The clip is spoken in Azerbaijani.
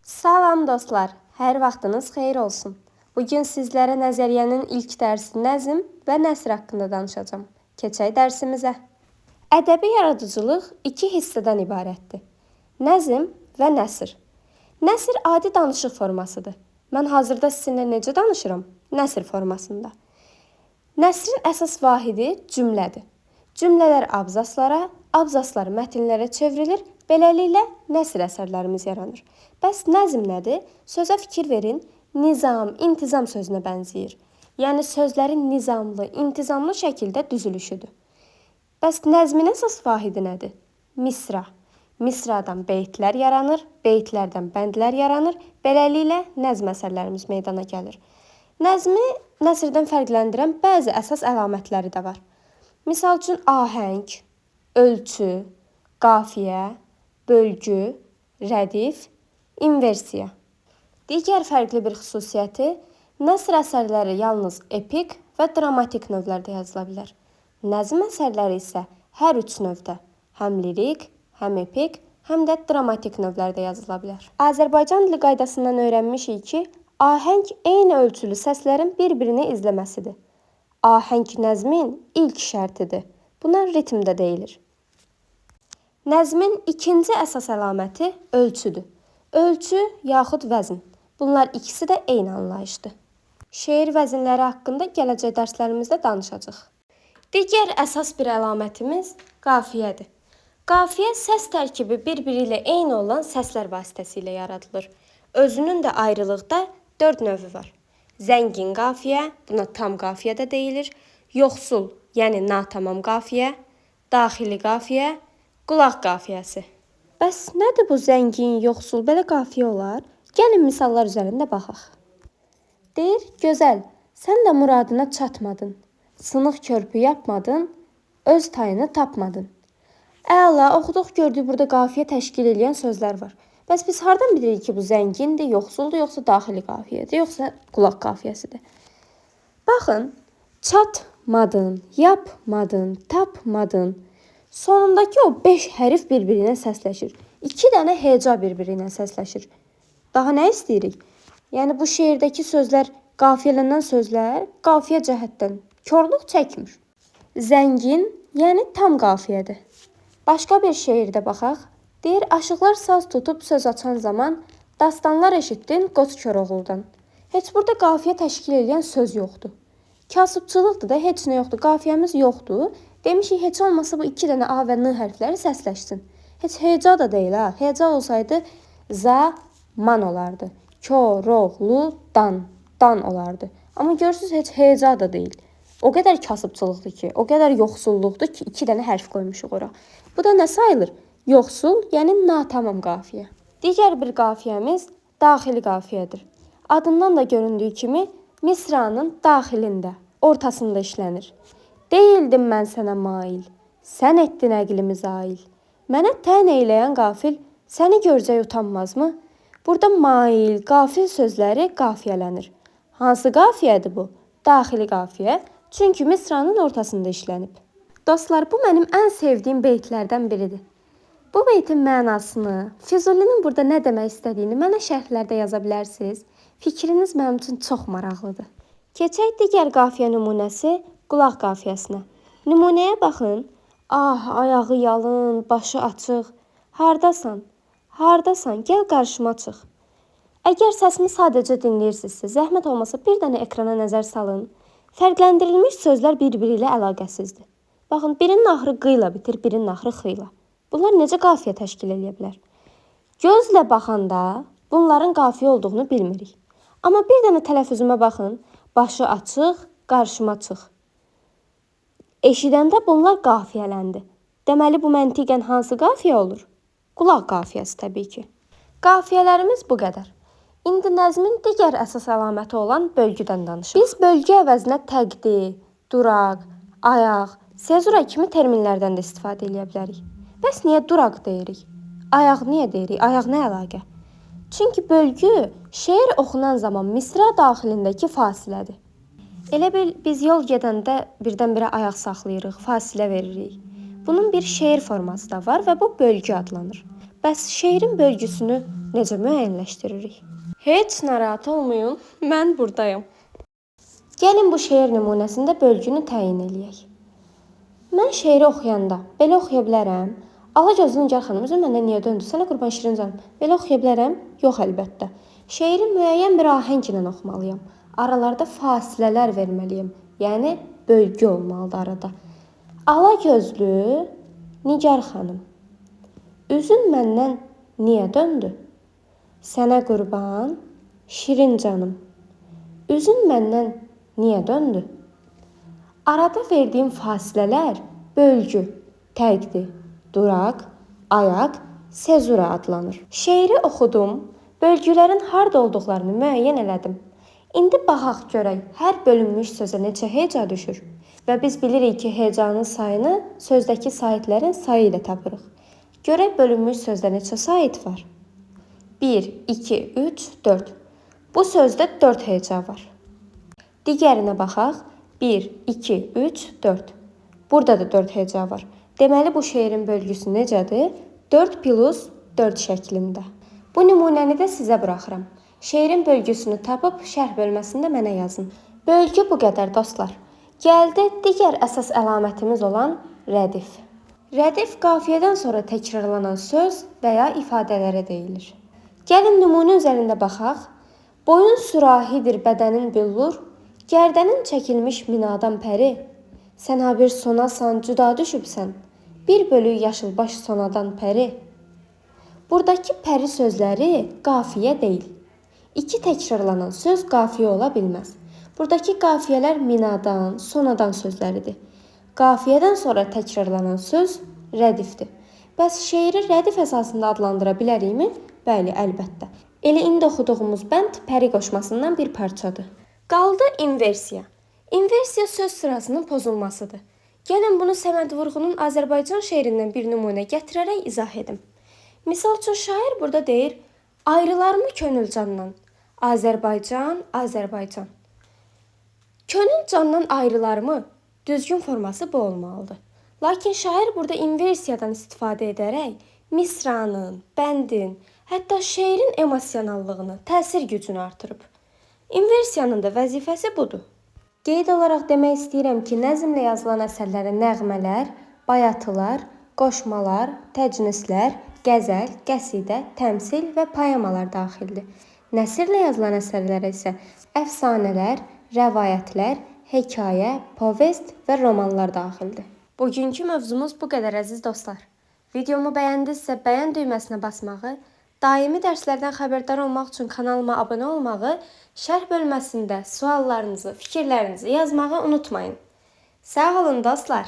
Salam dostlar, hər vaxtınız xeyir olsun. Bugün sizlərə nəzəriyyənin ilk dərsi nəzm və nəsr haqqında danışacağam. Keçək dərsimizə. Ədəbi yaradıcılıq iki hissədən ibarətdir. Nəzm və nəsr. Nəsr adi danışıq formasıdır. Mən hazırda sizinlə necə danışıram? Nəsr formasında. Nəsrin əsas vahidi cümlədir. Cümlələr abzaslara, abzaslar mətnlərə çevrilir. Beləliklə nəsr əsərlərimiz yaranır. Bəs nəzm nədir? Sözə fikir verin. Nizam, intizam sözünə bənzəyir. Yəni sözlərin nizamlı, intizamlı şəkildə düzülüşüdür. Bəs nəzmin əsas vahidi nədir? Misra. Misradan beytlər yaranır, beytlərdən bəndlər yaranır. Beləliklə nəzm əsərlərimiz meydana gəlir. Nəzmi nəsrdən fərqləndirən bəzi əsas əlamətləri də var. Misal üçün ahəng, ölçü, qafiyə, bölgü, rədif, inversiya. Digər fərqli bir xüsusiyyəti nəsr əsərləri yalnız epik və dramatik növlərdə yazıla bilər. Nəzm əsərləri isə hər üç növdə, həm lirik, həm epik, həm də dramatik növlərdə yazıla bilər. Azərbaycan dili qaydasından öyrənmişik ki, ahəng eyni ölçülü səslərin bir-birini izləməsidir. Ahəng nəzmin ilk şərtidir. Buna ritm də deyilir. Nəzmin ikinci əsas əlaməti ölçüdür. Ölçü yaxud vəzn. Bunlar ikisi də eyni anlayışdır. Şeir vəzinləri haqqında gələcək dərslərimizdə danışacağıq. Digər əsas bir əlamətimiz qafiyədir. Qafiyə səs tərkibi bir-biri ilə eyni olan səslər vasitəsilə yaradılır. Özünün də ayrılıqda 4 növü var. Zəngin qafiyə, buna tam qafiyə də deyilir. Yoxsul, yəni natamam qafiyə, daxili qafiyə, qulaq qafiyəsi. Bəs nədir bu zəngin, yoxsul, belə qafiyə olar? Gəlin misallar üzərində baxaq. Deyir, gözəl, sən də muradına çatmadın. Sınıq körpü yapmadın, öz tayını tapmadın. Əla, oxuduq, gördük, burada qafiyə təşkil eləyən sözlər var. Bəs biz hardan bilirik ki, bu zəngindir, yoxsuldur, yoxsa daxili qafiyədir, yoxsa qulaq qafiyəsidir? Baxın, çatmadın, yapmadın, tapmadın. Sonundakı o 5 hərif bir-birinə səsləşir. 2 dənə heca bir-birinə səsləşir. Daha nə istəyirik? Yəni bu şeirdəki sözlər, qafiyələnən sözlər qafiyə cəhətdən korluq çəkmir. Zəngin, yəni tam qafiyədir. Başqa bir şeirdə baxaq. Deyir, aşıqlar saz tutub söz açan zaman dastanlar eşitdin Qoç Koroğludan. Heç burada qafiyə təşkil eləyən söz yoxdur. Kasıbçılıqdır da, heç nə yoxdur. Qafiyəmiz yoxdur. Demişik, heç olmasa bu 2 dənə A və N hərfləri səsləşsin. Heç heca da deyil ha. Heca olsaydı zaman olardı. Koroğludan, dan olardı. Amma görürsünüz, heç heca da deyil. O qədər kasıbçılıqdır ki, o qədər yoxsulluqdur ki, 2 dənə hərf qoymuşuq ora. Bu da nə sayılır? Yoxsul, yəni natamam qafiyə. Digər bir qafiyəmiz daxili qafiyədir. Adından da göründüyü kimi misranın daxilində, ortasında işlənir. Deyildim mən sənə mail, sən etdin əqlimi zail. Mənə tən eyləyən qafil, səni görcək utanmazmı? Burada mail, qafil sözləri qafiyələnir. Hansı qafiyədir bu? Daxili qafiyə, çünki misranın ortasında işlənib. Dostlar, bu mənim ən sevdiyim beytlərdən biridir. Bu beytin mənasını, Füzulinin burada nə demək istədiyini mənə şərhlərdə yaza bilərsiniz. Fikriniz mənim üçün çox maraqlıdır. Keçək digər qafiyə nümunəsi qulaq qafiyəsinə. Nümunəyə baxın. Ah, ayağı yalın, başı açıq. Hardasan? Hardasan? Gəl qarşıma çıx. Əgər səsimi sadəcə dinləyirsinizsə, zəhmət olmasa bir dənə ekrana nəzər salın. Fərqləndirilmiş sözlər bir-biri ilə əlaqəsizdir. Baxın, birinin axırı q ilə bitir, birinin axırı x ilə. Bunlar necə qafiyə təşkil eləyə bilər? Gözlə baxanda bunların qafiyə olduğunu bilmirik. Amma bir dənə tələffüzümə baxın. Başı açıq, qarşıma çıx. Eşidəndə bunlar qafiyələndi. Deməli, bu məntiqən hansı qafiyə olur? Qulaq qafiyəsi təbii ki. Qafiyələrimiz bu qədər. İndi nəzmin digər əsas əlaməti olan bölgüdən danışaq. Biz bölgü əvəzinə təqdi, duraq, ayaq, sezura kimi terminlərdən də istifadə eləyə bilərik. Bəs niyə duraq deyirik? Ayaq niyə deyirik? Ayaq nə əlaqə? Çünki bölgü şeir oxunan zaman misra daxilindəki fasilədir. Elə bil biz yol gedəndə birdən-birə ayaq saxlayırıq, fasilə veririk. Bunun bir şeir forması da var və bu bölgü adlanır. Bəs şeirin bölgüsünü necə müəyyənləşdiririk? Heç narahat olmayın, mən buradayam. Gəlin bu şeir nümunəsində bölgünü təyin eləyək. Mən şeiri oxuyanda belə oxuya bilərəm. Alagözlü Nigar xanım, özün məndən niyə döndü? Sənə qurban şirin canım. Belə oxuya bilərəm? Yox, əlbəttə. Şeiri müəyyən bir ahəng ilə oxumalıyam. Aralarda fasilələr verməliyəm. Yəni bölgü olmalıdır arada. Alagözlü Nigar xanım, üzün məndən niyə döndü? Sənə qurban şirin canım. Üzün məndən niyə döndü? Arada verdiyim fasilələr bölgü, təqdi, duraq, ayaq, sezura adlanır. Şeiri oxudum, bölgülərin harda olduqlarını müəyyən elədim. İndi baxaq görək, hər bölünmüş sözə neçə heca düşür? Və biz bilirik ki, hecanın sayını sözdəki saitlərin sayı ilə tapırıq. Görək bölünmüş sözdə neçə sait var? 1, 2, 3, 4. Bu sözdə 4 heca var. Digərinə baxaq. 1, 2, 3, 4. Burada da 4 heca var. Deməli, bu şeirin bölgüsü necədir? 4 plus 4 şəklində. Bu nümunəni də sizə buraxıram. Şeirin bölgüsünü tapıb şərh bölməsində mənə yazın. Bölgü bu qədər dostlar. Gəldi digər əsas əlamətimiz olan rədif. Rədif qafiyədən sonra təkrarlanan söz və ya ifadələrə deyilir. Gəlin nümunə üzərində baxaq. Boyun sürahidir bədənin billur, gərdənin çəkilmiş minadan pəri. Sən ha bir sonasan, cüda düşübsən, bir bölük yaşılbaş sonadan pəri. Buradakı pəri sözləri qafiyə deyil. İki təkrarlanan söz qafiyə ola bilməz. Buradakı qafiyələr minadan, sonadan sözləridir. Qafiyədən sonra təkrarlanan söz rədifdir. Bəs şeiri rədif əsasında adlandıra bilərikmi? Bəli, əlbəttə. Elə indi oxuduğumuz bənd pəri qoşmasından bir parçadır. Qaldı inversiya. İnversiya söz sırasının pozulmasıdır. Gəlin bunu Səməd Vurğunun Azərbaycan şeirindən bir nümunə gətirərək izah edim. Misal üçün şair burada deyir: ayrılarmı könül candan? Azərbaycan, Azərbaycan. Könül candan ayrılarmı? Düzgün forması bu olmalıdır. Lakin şair burada inversiyadan istifadə edərək misranın, bəndin, hətta şeirin emosionallığını, təsir gücünü artırıb. İnversiyanın da vəzifəsi budur. Qeyd olaraq demək istəyirəm ki, nəzmlə yazılan əsərlərə nəğmələr, bayatılar, qoşmalar, təcnislər, qəzəl, qəsidə, təmsil və poemalar daxildir. Nəsrlə yazılan əsərlərə isə əfsanələr, rəvayətlər, hekayə, povest və romanlar daxildir. Bugünkü mövzumuz bu qədər əziz dostlar. Videomu bəyəndinizsə bəyən düyməsinə basmağı, daimi dərslərdən xəbərdar olmaq üçün kanalıma abunə olmağı, şərh bölməsində suallarınızı, fikirlərinizi yazmağı unutmayın. Sağ olun dostlar.